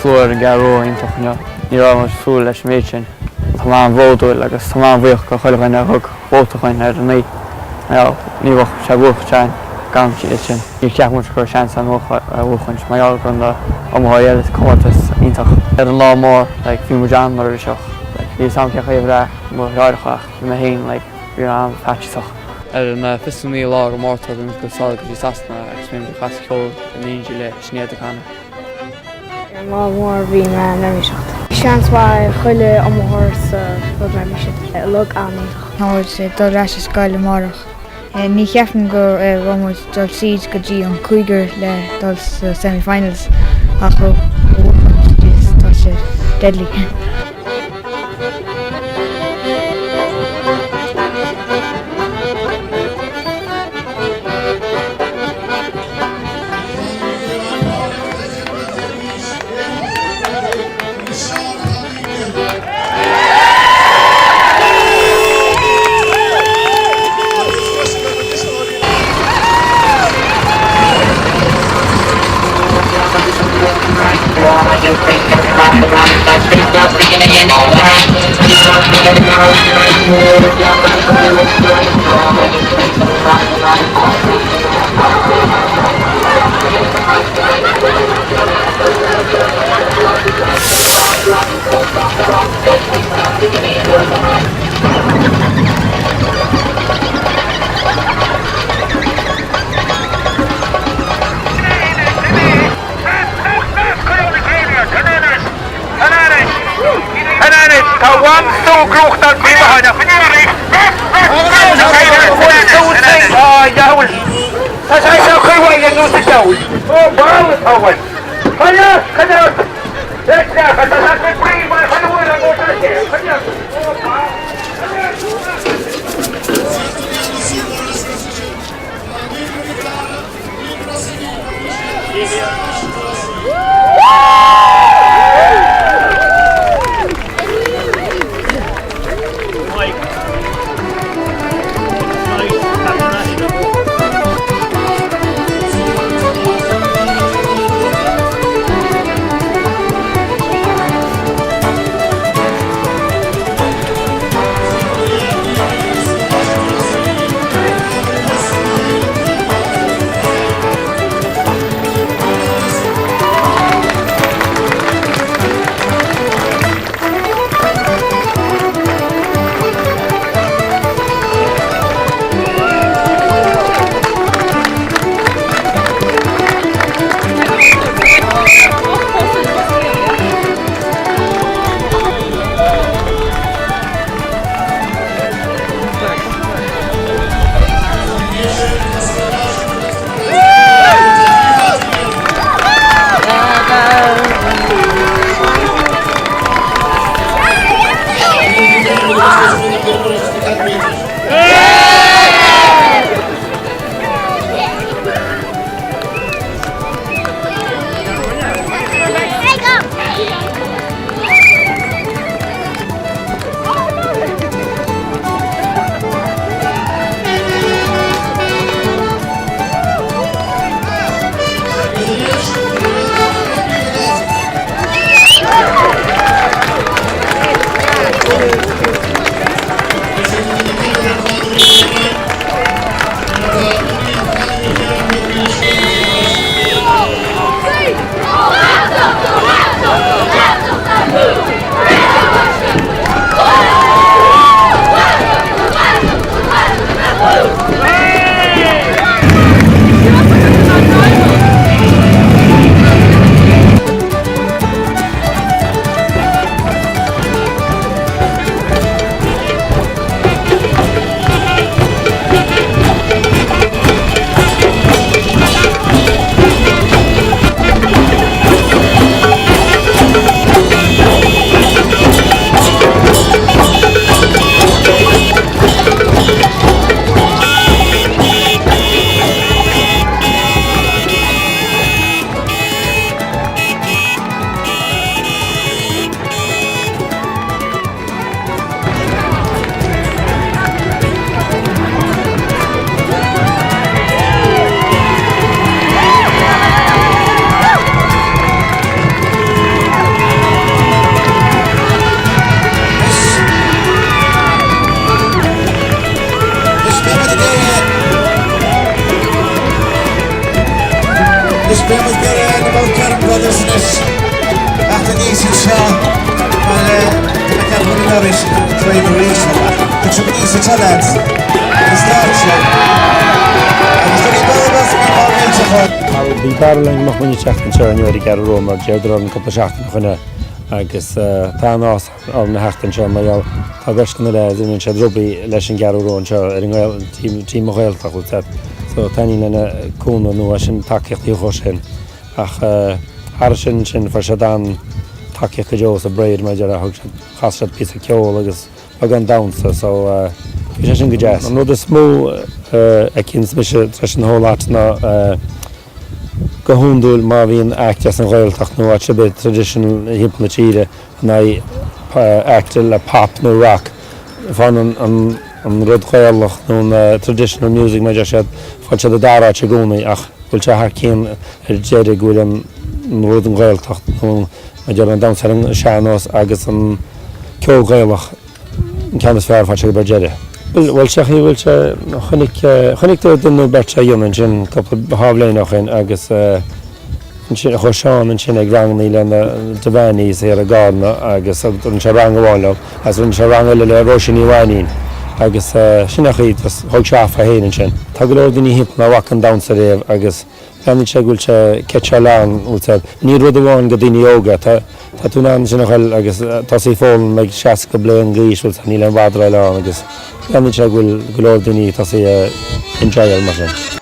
slua ar an gCeathrú Rua iontach inniu. Ní raibh muid ag súil leis an méid sin. Tá mé an-bhródúil agus tá mé an-bhuíoch do chuile dhuine a thug vóta dhuinn ar an oíche. Ní bheadh sé buaite againn gan iad sin. Níor cheap muid go raibh seans ann a bhuachaint mar gheall go raibh na iomaitheoirí eile sa chomórtas iontach. Ar an lá mór like bhí muid an-neirbhíseach. Like níl 'fhios a'm cén chaoi a bhraith mo dheartháireacha ach bhí mé féin like bhí mé an-fhaitíosach. Ar an 29 lá de Mhárta bhí muid ag dul sall go dtí Sasana agus bhí muid ag casadh ceoil in éindí le Sinéad O'Connor. Ar an lá mór bhí mé neirbhíseach. Seans mhaith ag chuile iomaitheoir sa rud mar bhí siad uilig an-iontach. Tá muid ag dul ar ais ar scoil amárach. Ní cheapaim go raibh muid dul tríd go dtí an cúigear le dul sa semi-finals ach a bhuachan tá sé deadly. Anois beidh muid ag iarraidh na Mulkerrin Brothers anois teacht aníos anseo mar tá mé ag ceapadh go bhfuil an traein arís ach tá sibh aníos anseo lads ar an stáitse agus do bhí Barry mé mar millteach Bhí barúil againn go mbeadh muid ag teacht anseo inniu ar an gCeathrú Rua mar d'iarradar orainn cúpla seachtain ó shoin agus tá an-áthas orainn a theacht anseo mar gheall tá beirt de na leaids imríonn siad rugbaí leis an gCeathrú Rua anseo ar an nGael team an Ghaeltacht bhfuil fhios a'd so taitníonn lena cúnamh nó sin tacaíocht a chuir sin ach thar sin sin fuair siad an-tacaíocht go deo sa bparáid mar a déarfá thug siad chas siad píosa ceoil agus beagán damhsa so bhí sé sin go deas. An rud is mó a fheiceanns mise tar éis an whole lot ná go hiondúil má bhíonn act as an Ghaeltacht nó áit ar bith traditional thimpeall na tíre in aghaidh act le pop nó rock, faigheann an rud Gaelach nó an traditional music mar a deir siad, faigheann siad an dara áit i gcónaí ach bhfuil sé thar cionn ar deireadh go bhfuil an rud an Ghaeltacht nó mar a deir an damhsa ar an sean-nós agus an ceol Gaelach an ceann is fearr faigheann sé ar deireadh. Bhuel sé chaoi bhfuil sé, chonaic, chonaic tú duine nó beirt á dhéanamh ansin cúpla, dhá bhliain ó shin agus ansin chuaigh Seán ansin ag rangannaí le na Devaneys thiar i gCarna agus rinne sé rang amháin leo agus rinne sé rang eile le Róisín Ní Mhainín agus sin é an chaoi just thóg sé off é féin ansin. Tá go leor daoine thimpeall nach bhfaca an damhsa riamh agus Breathnaíonn sé go bhfuil sé catcháil ann, bhfuil sé, ní rud amháin go daoine óga, tá, tá tú in ann sin a ghoil agus tosaí ag foghlaim ag 60 bliain d'aois, bhfuil sé, níl aon bhadráil ann agus breathnaíonn sé go bhfuil go leor daoine ag tosaí a enjoyáil mar sin.